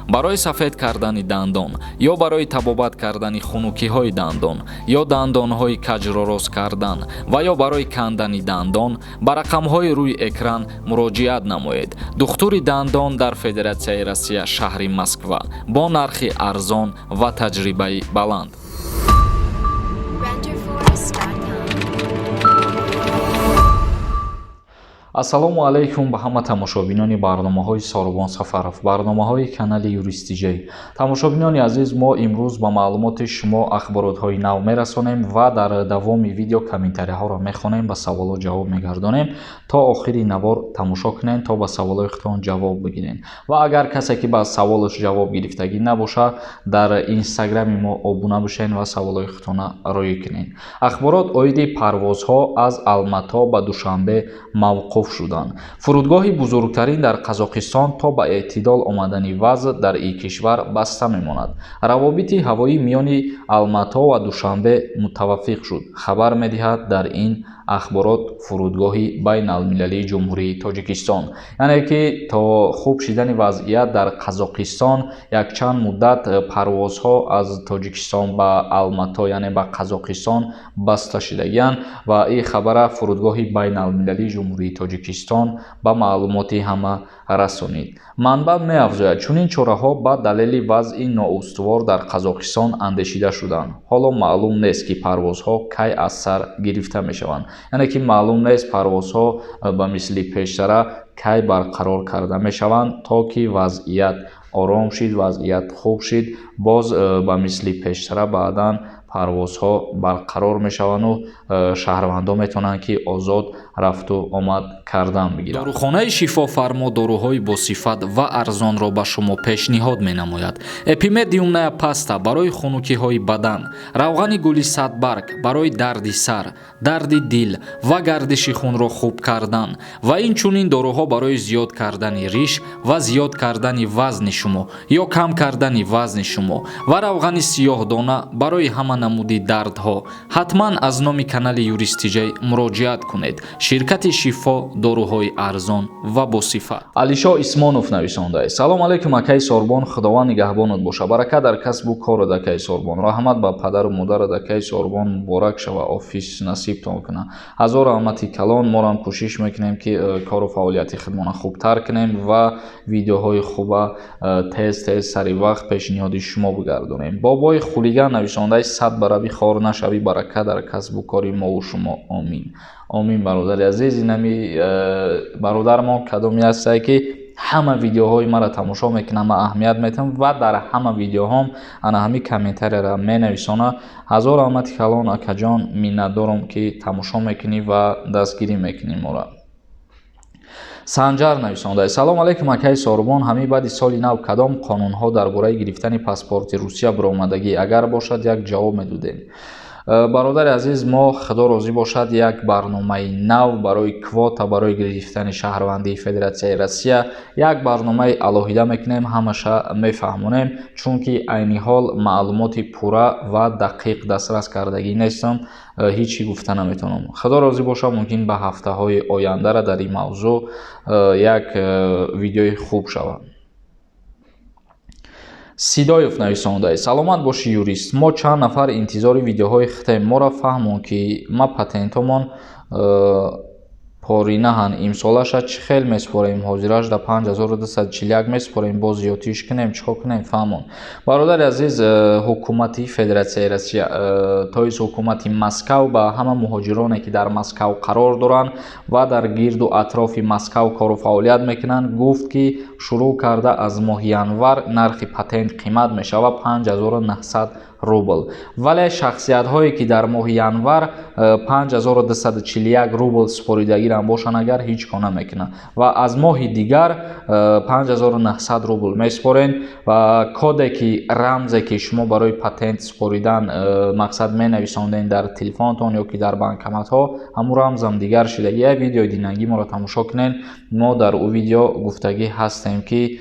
Барои сафед кардани дандон ё барои табобат кардани хунукиҳои дандон ё дандонҳои каҷро рост кардан ва ё барои кандани дандон ба рақамҳои рӯи экран муроҷиат намоед. Духтури дандон дар Федератсияи Россия, шаҳри Москва, бо нархи арзон ва таҷрибаи баланд. Renderforest.com. Ассалому алайкум ба ҳама тамошобинони барномаҳои Сорубон Сафаров, барномаҳои канали Юрист Тиҷей. Тамошобинони азиз, мо имрӯз ба маълумоти шумо ахборотҳои нав мерасонем ва дар давоми видео комментарияҳоро мехонем, ба саволҳо ҷавоб мегардонем. То охири навор тамошо кунед, то ба саволҳои худтон ҷавоб бигиред. Ва агар касе ки ба саволаш ҷавоб гирифтагӣ набошад, дар инстаграми мо обуна бошед ва саволҳои худтонро рӯй кунед. Ахборот оиди парвозҳо аз Алмато ба Душанбе мавқуф шуданд. Фурудгоҳи бузургтарин дар Қазоқистон то ба эътидол омадани вазъ дар ин кишвар баста мемонад. Равобити ҳавоӣ миёни Алмато ва Душанбе мутаваффиқ шуд, хабар медиҳад дар ин ахборот фурудгоҳи байналмилалии Ҷумҳурии Тоҷикистон. Яъне ки то хуб шидани вазъият дар Қазоқистон якчанд муддат парвозҳо аз Тоҷикистон ба Алмато, яъне ба Қазоқистон баста шидагианд ва ин хабара фурудгоҳи байналмилалии Ҷумҳурии Тоҷикистон ба маълумоти ҳама расонид. Манбаъ меафзояд, чунин чораҳо ба далели вазъи ноустувор дар Қазоқистон андешида шуданд. Ҳоло маълум нест, ки парвозҳо кай аз сар гирифта мешаванд. Яъне ки маълум нест парвозҳо ба мисли пештара кай барқарор карда мешаванд, то ки вазъият ором шид, вазъият хуб шид, боз ба мисли пештара баъдан парвозҳо барқарор мешаванду шаҳрвандон метавонанд, ки озод рафту омад кардан бигиранд. Дорухонаи Шифофармо доруҳои босифат ва арзонро ба шумо пешниҳод менамояд. Эпимедиумная паста барои хунукиҳои бадан, равғани гули садбарг барои дарди сар, дарди дил ва гардиши хунро хуб кардан ва инчунин доруҳо барои зиёд кардани риш ва зиёд кардани вазни шумо ё кам кардани вазни шумо ва равғани сиёҳдона барои ҳама намуди дардҳо. Ҳатман аз номи канали Юрист Тиҷей муроҷиат кунед. Ширкати Шифо, доруҳои арзон ва босифат. Алишо Исмонов нависондааст: Салом алайкум, акаи Сорбон, Худованд нигаҳбонат боша. Барака дар касбу корат, акаи Сорбон. Раҳмат ба падару модарат, акаи Сорбон, муборак шава, офис насибтон куна. Ҳазор раҳмати калон. Морам кӯшиш мекунем, ки кору фаъолияти худмона хубтар кунем ва видеоҳои хуба тез тез сари вақт пешниҳоди шумо бигардонем. Бобои хулиган нависондааст: Сад бараби хор нашавӣ, барака дар касбу кори мову шумо, омин. Омин, бародари азиз. Инами бародармон кадоме ҳастае, ки ҳама видеоҳои маро тамошо мекунам ва аҳамият метиҳам ва дар ҳама видеоҳом ана ҳами комментарияро менависона. Ҳазор раҳмати калон, акаҷон, миннатдорам, ки тамошо мекунӣ ва дастгирӣ мекунӣ моро. Санҷар нависондааст: Салом алайкум, акаи Сорубон, ҳамин баъди соли нав кадом қонунҳо дар бораи гирифтани паспорти Русия баромадагӣ? Агар бошад, як ҷавоб медодем. Бародари азиз, мо, Худо розӣ бошад, як барномаи нав барои квота барои гирифтани шаҳрвандии Федератсияи Россия як барномаи алоҳида мекунем, ҳамаша мефаҳмонем, чунки айни ҳол маълумоти пурра ва дақиқ дастрас кардагӣ нестам, ҳеҷ чӣ гуфта наметавонам. Худо розӣ бошад, мумкин ба ҳафтаҳои ояндара дар ин мавзӯъ як видеои хуб шавад. Сидоев нависондааст: Саломат бошӣ, юрист, мо чанд нафар интизори видеоҳои хитем, моро фаҳмон, ки ма патентомон поринаҳанд, имсолаша чӣ хел месупорем? Ҳозираш да 5241 месупорем, боз зиёдтиш кунем, чӣ кор кунем, фаҳмон. Бародари азиз, ҳукумати Федератсияи Россия, то есть ҳукумати Москав, ба ҳама муҳоҷироне, ки дар Москав қарор доранд ва дар гирду атрофи Москав кору фаъолият мекунанд, гуфт, ки шурӯъ карда аз моҳи январ нархи патент қимат мешавад 5900 рубл. Вале шахсиятҳое, ки дар моҳи январ 5241 рубл супоридагирам бошанд, агар ҳеҷ кор намекунанд ва аз моҳи дигар 5900 рубл месупорен ва коде ки рамзе ки шумо барои патент супоридан мақсад менависонден дар телефонтон ё ки дар банкоматҳо, ҳамун рамзам дигар шидагӣ. Як видеои динагӣ моро тамошо кунед, мо дар ӯ видео гуфтагӣ ҳастем, ки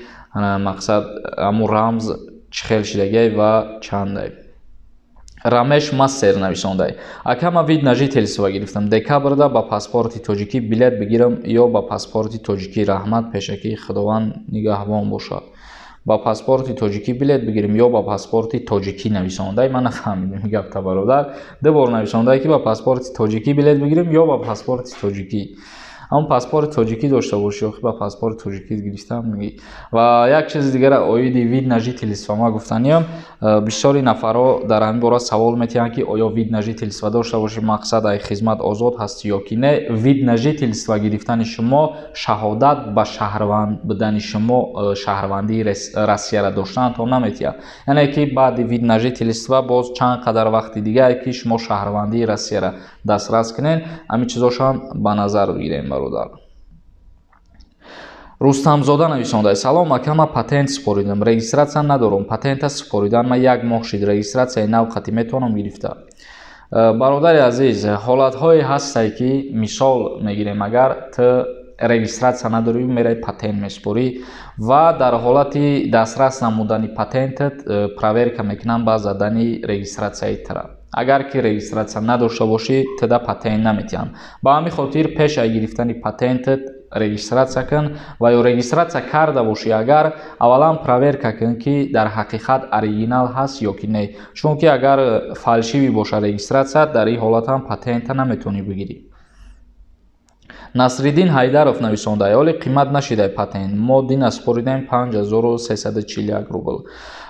мақсад ҳамун рамз чӣ хел шидагиай ва чандай. Рамеш Мастер нависондай: Ака, ма вид на жительство гирифтам декабрда, ба паспорти тоҷикӣ билет бигирам ё ба паспорти тоҷикӣ? Раҳмат пешакӣ, Худованд нигаҳбон бошад. Ба паспорти тоҷикӣ билет бигирем ё ба паспорти тоҷикӣ нависондай? Ман нафаҳмидем гапта, бародар. Ду бор нависондай, ки ба паспорти тоҷикӣ билет бигирем ё ба паспорти тоҷикӣ. Ҳамон паспорти тоҷикӣ дошта бошӣ, охи ба паспорти тоҷикӣ гирифтам мегӣ. Ва як чизи дигара оиди вид на жительство ма гуфтаниям. Бисёри нафарҳо дар ҳамин бора савол метиҳанд, ки оё вид на жительство дошта бошӣ, мақсад ай хизмат озод ҳастӣ ё ки не. Вид на жительство гирифтани шумо шаҳодат ба шаҳрванд будани шумо, шаҳрвандии Россияро доштанатон наметиҳад. Яъне ки баъди вид на жительство боз чанд қадар вақти дигар, ки шумо шаҳрвандии Россияро дастрас кунед, ҳамин чизошам ба назар бигирем, бародар. Рустамзода нависонда: «Салом, ака, ман патент супоридам, регистрация надорам. Патента супоридан ман як моҳ шид, регистрацияи нав қатӣ метавонам гирифта?» Бародари азиз, ҳолатҳое ҳастае, ки мисол мегирем, агар ту регистрация надорӣ, мераи патент месупорӣ ва дар ҳолати дастрас намудани патентат проверка мекунанд ба задани регистрацияи тра. Агар ки регистрация надошта бошӣ, туда патент наметиҳанд. Ба ҳамин хотир пеш аз гирифтани патентат регистрация кун ва ё регистрация карда бошӣ агар, аввалан проверка кун, ки дар ҳақиқат оригинал ҳаст ё ки не, чунки агар фальшивый боша регистрация, дар ин ҳолат ҳам патента наметавонӣ бигирӣ. Насриддин Ҳайдаров нависонда: «Оли қимат нашидай патент? Мо дина супоридем 5341 рубл».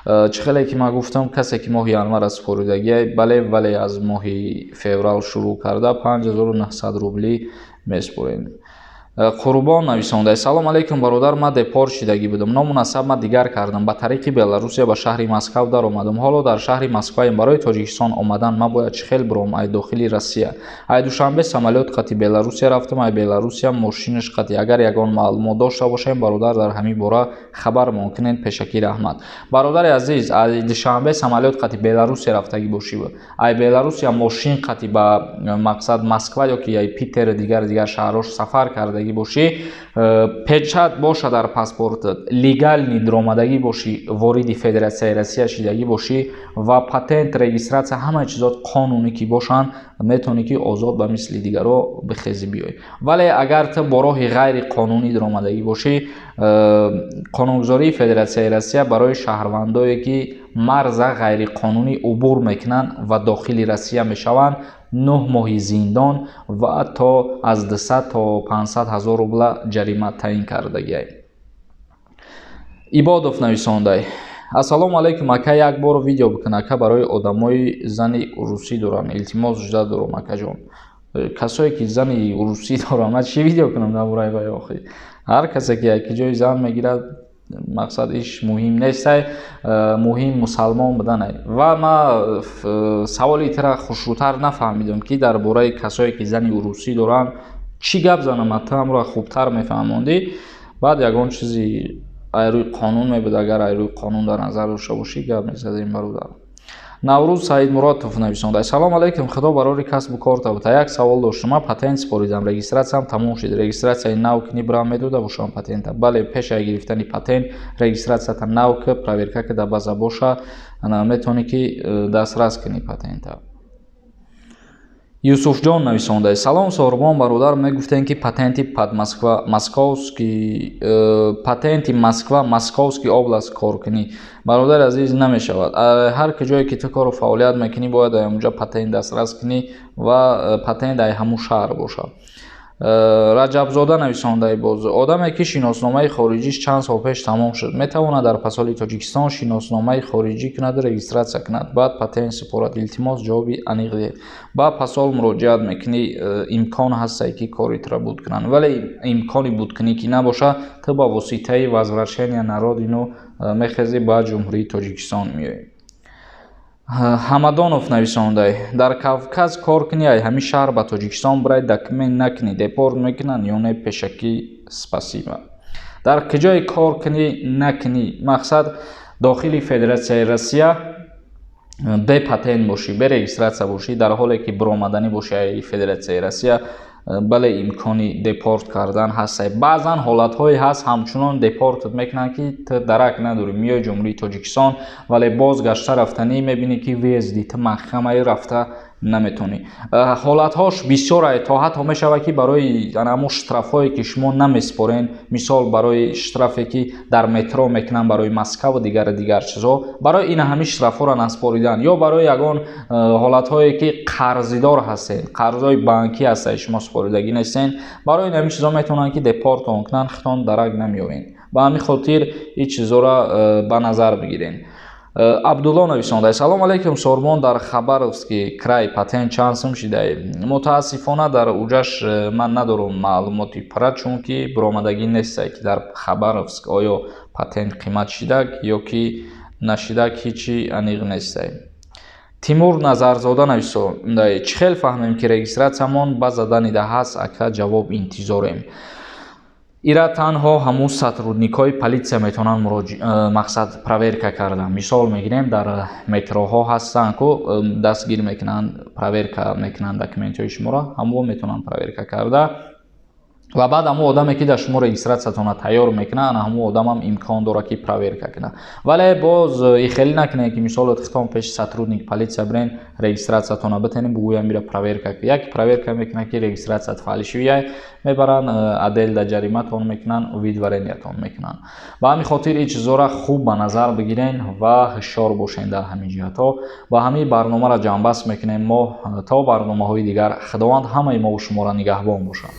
Чӣ хеле ки ман гуфтам, касе ки моҳи январа супоридагиай, бале, вале аз моҳи феврал шурӯъ карда 5900 рублӣ месупорем. Қурбон нависонда: «Салом алейкум, бародар, ман депорт шидагӣ будам, ному насаб ма дигар кардам, ба тариқи Беларусия ба шаҳри Москав даромадам, ҳоло дар шаҳри Москваем. Барои Тоҷикистон омадан ман бояд чӣ хел биром ай дохили Россия? Ай Душанбе самолёт қати Беларусия рафтам, ай Беларусия мошинаш қати. Агар ягон маълумот дошта бошем, бародар, дар ҳамин бора хабармон кунед, пешакӣ раҳмат». Бародари азиз, ай Душанбе самолёт қати Беларусия рафтагӣ бошӣ, ай Беларусия мошин қати ба мақсад Москва ё ки ай Питер, дигар дигар шаҳрҳо сафар кардагӣ бошӣ, печать боша дар паспортат, легальный даромадагӣ бошӣ, вориди Федератсияи Россия шидагӣ бошӣ ва патент, регистрация, ҳамаи чизот қонунӣ ки бошанд, метавонӣ ки озод ба мисли дигарро бихезӣ, биёй. Вале агар ту бо роҳи ғайриқонунӣ даромадагӣ бошӣ, қонунгузории Федератсияи Россия барои шаҳрвандое, ки марза ғайриқонунӣ убур мекунанд ва дохили Россия мешаванд, 9 моҳи зиндон ва то аз 200 то 500 ҳазор рубла ҷарима таъин кардагиай. Ибодов нависондай: «Ассалому алайкум, ака, як бор видео бикун, ака, барои одамои зани урусӣ доранд, илтимос, жда дорам, акаҷон». Касое ки зани урусӣ доранд, ман чӣ видео кунам дар бораи вай охи? Ҳар касе ки яки ҷои зан мегирад, мақсад иш муҳим нестай, муҳим мусалмон буданай. Ва ма саволи тира хушрӯтар нафаҳмидам, ки дар бораи касое ки зани урусӣ доранд чӣ гап занам. Ту ҳамро хубтар мефаҳмондӣ. Баъд ягон чизи ай рӯи қонун мебуд, агар ай рӯи қонун дар назар дошта бошӣ, гап мезадем, бародар. Наврӯз Саидмуродов нависонда: «Салом алейкум, худо барори касбу корта бута. Як савол доштам: ман патент супоридам, регистрациям тамом шуд, регистрацияи нав кини бирам медода бошам патента?» Бале, пеш аз гирифтани патент регистрацията нав ки, проверка ки дар база боша, метавонӣ ки дастрас кунӣ патента. Юсуфҷон нависонда: «Салом, Соҳрбон бародар, мегуфтем, ки патенти под Москва, московский патенти Москва, Московский область кор кунӣ?» Бародари азиз, намешавад. Ҳар ки ҷое ки ту кору фаъолият мекунӣ, бояд ай онҷа патент дастрас кунӣ ва патент ай ҳамун шаҳр бошад. Раҷабзода нависондаи боз: «Одаме, ки шиносномаи хориҷиш чанд сол пеш тамом шуд, метавонад дар посоли Тоҷикистон шиносномаи хориҷӣ кунаду регистрация кунад, баъд патент супорад? Илтимос, ҷавоби аниқ диҳед». Ба посол муроҷиат мекунӣ, имкон ҳастае, ки кори туро буд кунанд, вале имкони будкунӣ ки набошад, ту ба воситаи возвращения на родину мехезӣ, ба Ҷумҳурии Тоҷикистон меоӣ. Ҳамадонов нависондай: «Дар Кавказ кор кунӣ, ай ҳамин шаҳр ба Тоҷикистон бирай, документ накунӣ, депорт мекунанд ё не? Пешакӣ спасибо». Дар куҷое кор кунӣ, накунӣ, мақсад дохили Федератсияи Россия бе патент бошӣ, бе регистрация бошӣ, дар ҳоле ки биромаданӣ бошӣ ай Федератсияи Россия, бале, имкони депорт кардан ҳаст. Баъзан ҳолатҳое ҳаст, ҳамчунон депортат мекунанд, ки ту дарак надорӣ, миёи Ҷумҳурии Тоҷикистон, вале боз гашта рафтанӣ мебинӣ, ки въезди ту маҳкамаи рафта Наметонӣ. Ҳолатҳош бисёре, то ҳатто мешавад, ки барои ҳамун штрафҳое, ки шумо намеспорен, мисол, барои штрафе, ки дар метро мекунанд, барои маскаву дигару дигар чизҳо, барои ина ҳамин штрафҳоро наспоридан ё барои ягон ҳолатҳое, ки қарздор ҳастед, қарзҳои банкӣ ҳастед, шумо споридагӣ нестен, барои ин ҳамин чизҳо метавонанд, ки депортон кунанд, хитон дарак намеёвед. Ба ҳамин хотир ин чизҳоро ба назар бигиред. Абдулло нависонда: «Салом алейкум, Сорбон, дар Хабаровский край патент чанд сум шидае?» Мутаассифона, дар уҷаш ман надорам маълумоти пурра, чунки биромадагӣ нестае, ки дар Хабаровск оё патент қимат шидак ё ки нашидак, ҳичи аниқ нестае. Тимур Назарзода нависонда: «Чӣ хел фаҳмем, ки регистратсиямон ба задани ҳаст, ака? Ҷавоб интизорем». Ира танҳо ҳамун сотрудникҳои полиция метавонанд мақсад проверка кардан. Мисол мегирем, дар метроҳо ҳастанд ку, дастгир мекунанд, проверка мекунанд документҳои шуморо, ҳамон метавонанд проверка карда. Ва баъд ҳамун одаме, ки дар шумо регистратсиятонро тайёр мекунад, ана ҳамун одамам имкон дорад, ки проверка кунад. Вале боз ихелӣ накунед, ки мисол хитон пеши сотрудник полиция бирен, регистратсиятонро битенед, бугӯянд: «Мира проверка». Як проверка мекунад, ки регистратсият фальшивый, мебаранд отдел да, ҷариматон мекунанд, выдворениятон мекунанд. Ба ҳамин хотир ин чизҳоро хуб ба назар бигирен ва ҳушёр бошен дар ҳамин ҷиҳатҳо. Ба ҳамин барномаро ҷамъбаст мекунем мо. То барномаҳои дигар Худованд ҳамаи мову шуморо нигаҳбон бошад.